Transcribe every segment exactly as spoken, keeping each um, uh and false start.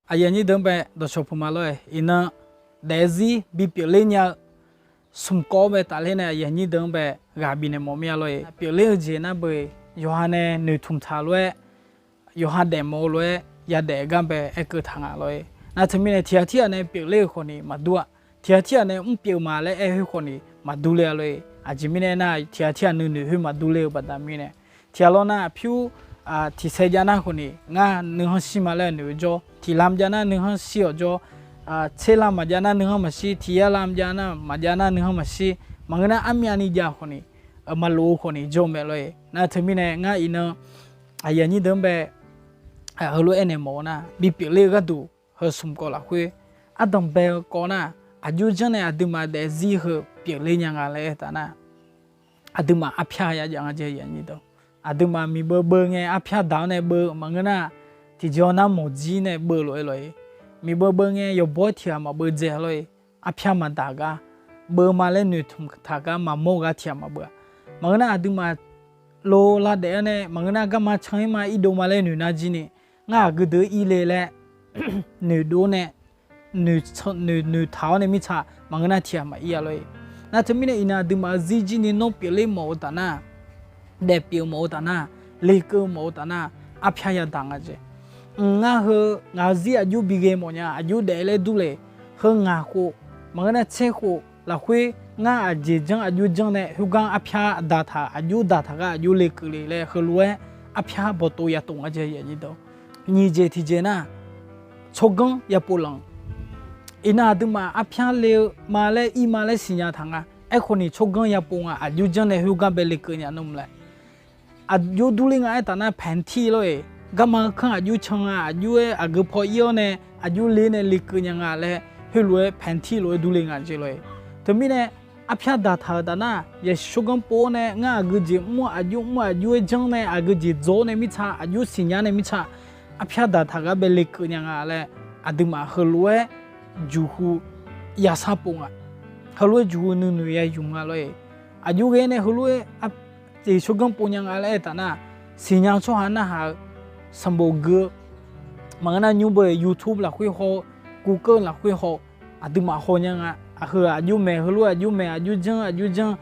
Aqyuif aqnyir deuq-anr bae dawqcawq puq ma lor-e. Iqnan daef-eu zir bipyeuf ler nya-eu smq kawv-awr bae tafler nae aqyuif aqnyir deuq-anr bae ghaq bifnaeq mawf mir-a lor-e. Pyeufler-eu jeq nar beu yawqha nae noeqtmq taq lof-aer, yawqha daefmawf-eu lof-aer yadaef gar bae aerkeuv taq nga lor-e. Nar teumirnae tiqghaq tirghaq nae pyeufler-euq khawf ni maqdur-a. Tiqghaq tirghaq nae mrpyeuf ma laer aer khoer khawf ni maqdur ler-a lor-e. Aqjeq mirnae nar tiqghaq tirghaq nuinoeq khoer maqdur ler-eu baqda mirnae, tiqghaq lawr nar pyur tiqsaer jav nar khawf ni ngar nuikhanr shir ma laer noeq-eu jawr, tiqlam jav nar nuikhanr shir-awq jawr, tserlam maqjav nar nuikhanr maqshir, tiqyalam jav nar maqjav nar nuikhanr maqshir, maqngeur nar armyavni jav khawf ni maqlof-eu khawf ni jawr mae lor-e. Nar teumirnae ngar iqnan aqyuif aqnyir deuq-anr bae heulof-aer naeq mawf-eu nar, bipyeuf ler-eu gharduq heu smq kawv lafkhoer ardanq bae-eu kawv nar, aqjox janr nae aqduimaf daefzir heu pyeufler nya nga laer aertaq nar, aqduimaf arpyar yajav nga jeq. Aqduimaf miqbeu beu ngae arpyar daq-awr nae beu maqngeur nar, tiqjeq-awr nar mawqjir nae beu lof-aer lor-e. Miqbeu beu ngae yawqbawr tiq ghaq maqbeu dzae lor-e. Arpyar maqdaq gar, beu ma laer noeqtmq taq gar maqmawr gar tiq ghaq maqbeu-a. Maqngeur nar aqduimaf lo lavdaef-awr nae maqngeur nar garma can-ir ma irdov ma laer noeq nar jir ni, ngar aqgeu deuq-anr ir le laer noeqdov nae noeqtaq-awr nae mirtsa maqngeur nar tiq ghaq maqir-a lor-e. Nar teumirnae iqnan aqduimaf-euq zir jir ni nawr pyeufler mawf-eu taf nar, daefpyeuf mawf-eu taf nar, lekeuv mawf-eu taf nar, arpyar yadaq nga jeq. Mq ngar heu ngaq-eu zir aqjox bi ghae mawf nya, aqjox daef laer durle, heu ngaq khof, maqngeur nar tser khof lafkhoer ngar aqjeq janr aqjox janr nae khoergar arpyar daqtaq, aqjox daqtaq gar aqjox lekeuv le laer heulof-aer arpyar bawqtov yatov nga jeq. Nyiq jeq tiqjeq nar, tsawrganr yapov lanq. Iqnan aqduimaf arpyar le-eu ma laer ir ma laer siqnya taq nga. Aerkhawf ni tsawrganr yapov nga, aqjox janr nae khoergar bae lekeuv nya nmr laer. Aqjox durler nga aertaq nar paentir lor-e. Garma kanr aqjox can nga, aqjox-aer aqgeu paw ir-awr nae aqjox le nae lekeuv nya nga laer heulof-aer paentir lof-aer durler nga jeq lor-e. Teumirnae arpyar daqtaq-euq taf nar, yasiq tsawrganr pov-awr nae ngar aqgeu jeq mr-awr aqjox mr aqjox-aer janr nae aqgeu jeq dzaw-awr nae mirtsa aqjox siqnya nae mirtsa arpyar daqtaq gar bae lekeuv nya nga laer aqduimaf heulof-aer juqhu yasar pov nga. Heulof-aer juqhu nuinoeq yayuf nga lor-e. Aqjox ghae nae heulof-aer yasiq tsawrganr pov nya nga laer aertaq nar, siqnya-eu tsawrhaq narhaq-eu sanqbof gui-eu maqngeur nar nymr beu YouTube lafkhoer haw-eu, Google lafkhoer haw-eu, aqduimaf haw nya nga. Aqheu aqjox maeq, heulof aqjox maeq, aqjox janr aqjox janr,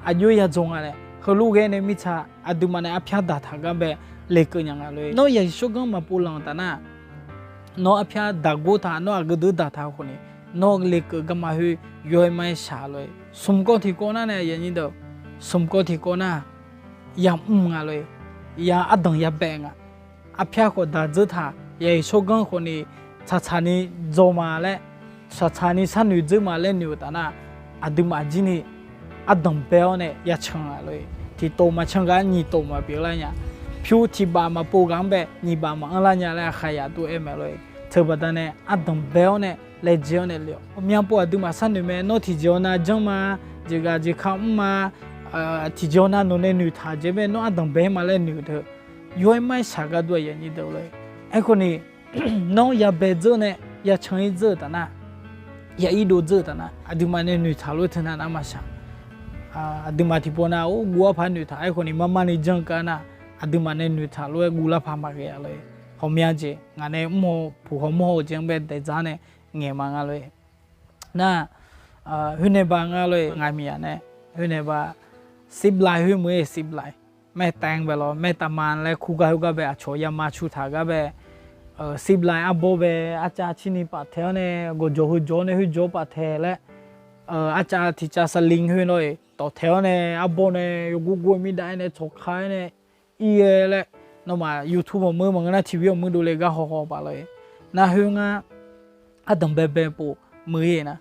aqjox yadzawq nga laer heulof ghae nae mirtsa aqduimaf nae arpyar daqtaq gar bae lekeuv nya nga lor-e. Nawr yasiq tsawrganr maqpov lanq-eu taf nar, nawr arpyar daqgor taq, nawr aqgeu deuq daqtaq-eu khawf ni, nawr lekeuv garma khoer yaw-aer ma-aer shaq lor-e. Smq kawv tiqkawv nar nae, smq kawv tiqkawv nar, yamr nga lor-e. Ya ardanq yabae nga. Arpyar khawf daq dzeur taq, yasiq tsawrganr khawf ni tsaqtsaq ni dzaw ma laer, tsaqtsaq ni sharnoeq dzeur ma laer noeq-eu taf nar, aqduimaf jir ni ardanq bae-awr nae yacan nga lor-e. Tiqtov maqcan gar nyiqtov maqpyeuf lar nya. Pyur tiqbaf maqpov ghaq-anr bae nyiqbaf maqanr lar nya laer aqkhaq yaf dov-aer mae lor-e. Teubaqda nae ardanq bae-awr nae laejae-awr nae le-awq. Ghawqmya pov aqduimaf sharnoeq mae, nawr tiqjeq-awr nar janr ma, jeqghaq jeqka mr ma, tiqjeq-awr nar nawq nae noeqtaq jeq bae nawr ardanq bae-aer ma laer noeq-eu deuq, yaw-aer ma-aer shaq gar dur-a. Aerkhawf ni, nawr yabae dzeur nae, yacan-ir dzeur-eu taf nar, ya irdov dzeur-eu taf nar, aqduimaf nae noeqtaq lof-aer teunav nar maqshaq. Aqduimaf tiqpov nar or guv arpaq noeqtaq, aerkhawf ni marmar ni janr gar nar, aqduimaf nae noeqtaq lof-aer guv lar paq maqghae-a lor-e. Ghawqmya jeq ngaq nae mr haw puq haw mawr haw-eu jeq-anr bae daeq dzaq nae ngaeq ma nga lor-e. Nar, khoer nae ba nga lor-e, ngaq miqyaq nae, khoer nae ba, zipline khoer muiq-ir zipline, แม่แตง bae lawr แม่ตะมาน laer kur gar khoergar bae aqcawq yama cu taq gar bae, zipline arbawr bae arcav cirni paftaeq-awr nae gawqjawq heu jawq-awr nae khoer jawq-awr paftaeq laer, arcav tiqcav สลิง khoer lawr-e tawqtaeq-awr nae arbawr nae yawgur gur-eu mirdav-aer nae tsawqka-aer nae ir-aer laer, nawmaf YouTube awq meur maqngeur nar TV awq meur dovle gar hawhaw paf lawr-e. Nar khoer ngar ardanq baebae pov muiq-ir nar,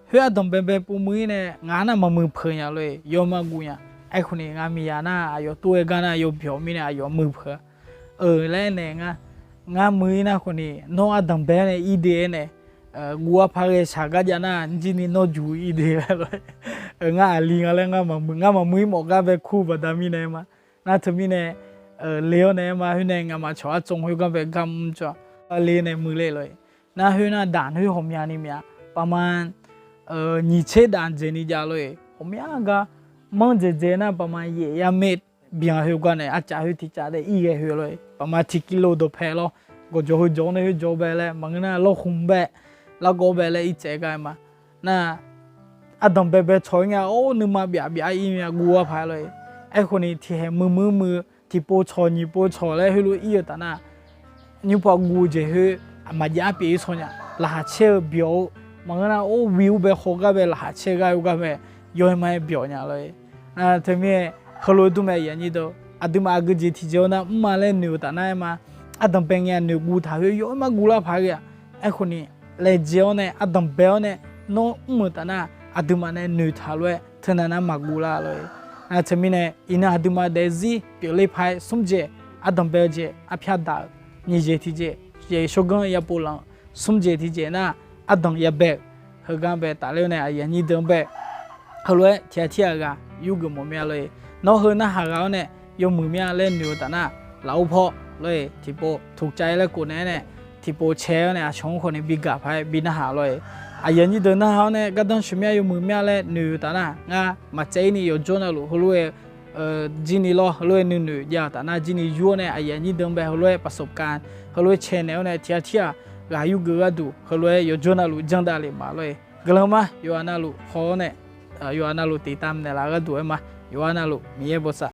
khoer ardanq baebae pov muiq-ir nae ngaq nar maqmuiq peuq nya lor-e, yawma guv nya. Aerkhawf ni ngaq miqyaq nar aqyawf tov-aer gar nar yawbyawq mirnae aqyawf muiq peuq-a. Euq laer nae ngar, ngar muiq-ir nar khawf ni nawr ardanq bae-awr nae ir de-aer nae, guv arpaq ghae shaq gar jav nar jir ni nawr juq ir de-aer lawr-e. Ngar aqli nga laer ngar maqmuiq, ngar maqmuiq-ir mawf gar bae kur baqda mirnae ma. Nar teumirnae, le-awr nae aer ma khoer nae ngaqmaf cawq artsov khoergar bae gar mr tsawq, le nae muiq le lawr-e. Nar khoer nar daq khoer ghawqmyani mya, paqma nyiq tser daq dzaeqni jav lawr-e. Ghawqmya gar manr dzaeqdzaeq nar paqma yaef yar maer byan khoergar nae arcav khoer tiqcav daef ir ghae khoer lawr-e. Paqma tiq kilo dawqpae lawr gawqjawq heujawq-awr nae khoerjawq bae laer maqngeur nar lawrkhmq bae, largawv bae laer irtsaev gar-aer ma. Nar, ardanq baebae tsawq-ir nga-or nuima byaf byaf-aer ir mya guv-ar paq-aer lor-e. Aerkhawf ni tiqkhaeq muiq muiq muiq tiqpov tsawq nyiq pov tsawq laer heulof-aer ir-eu taf nar, nymrpov guv-eu jeq khoer maqjav-aer pyeuf-ir saw nya. Laqkhaq caer-eu byawq-eu maqngeur nar or wiq-awr bae khawf gar bae laqkhaq caer gar-eu gar bae yaw-aer ma-aer byawq nya lor-e. Teumirnae heulof-aer dur mae aqyuif aqnyir deuq, aqduimaf aqgeu jeq tiqjeq-awr nar mrma laer noeq-eu taf nar-aer ma. Ardanq bae ngae-aq noeq guv taq khoer yaw-aer mar guv lar paq ghae-aq. Aerkhawf ni laejae-awr nae ardanq bae-awr nae nawr mr-euq taf nar aqduimaf nae noeqtaq lof-aer teunav nar maqguv lar lor-e. Teumirnae iqnan aqduimaf daefzir pyeufler paq-aer smr jeq, ardanq bae-eu jeq arpyar daq-euq, nyiq jeq tiqjeq, yaeq shawrganr yapov lanq-eu, smr jeq tiqjeq nar ardanq yabae-euq, heugar bae tafler-awr nae aqyuif aqnyir deuq-anr bae heulof-aer tiqghaq tirghaq ghaq yurgeuf mawf mya lor-e. Nawr heu narhaq ghaq-awr nae yawmuiq mya laer noeq-eu taf nar, lafov paw lor-e tiqpov tuqcav-ir laer kov naeq-aer nae tiqpov cae-awr nae aqcawq-anr khawf ni bi gaq paq-aer bi narhaq lor-e. Aqyuif aqnyir deuq narhaq-awr nae gardanr sheuq mya yawmuiq mya laer noeq-eu taf nar, ngar maqtsaev-ir ni yawqjawr navluf heulof-aer jirni lawr heulof-aer nuinoeq jav-eu taf nar jirni yur-awr nae aqyuif aqnyir deuq-anr bae heulof-aer ประสบการณ์ heulof-aer cae naeq-awr nae tiqghaq tirghaq ghaq yurgeuf gharduq heulof-aer yawqjawr navluf janrdavlef ma lor-e. Guiqlanq ma yawqghaq navluf haw-awr nae yawqghaq navluf tiqtav naeqlaf gharduq-aer ma. Yawqghaq navluf Miqyaer bosav.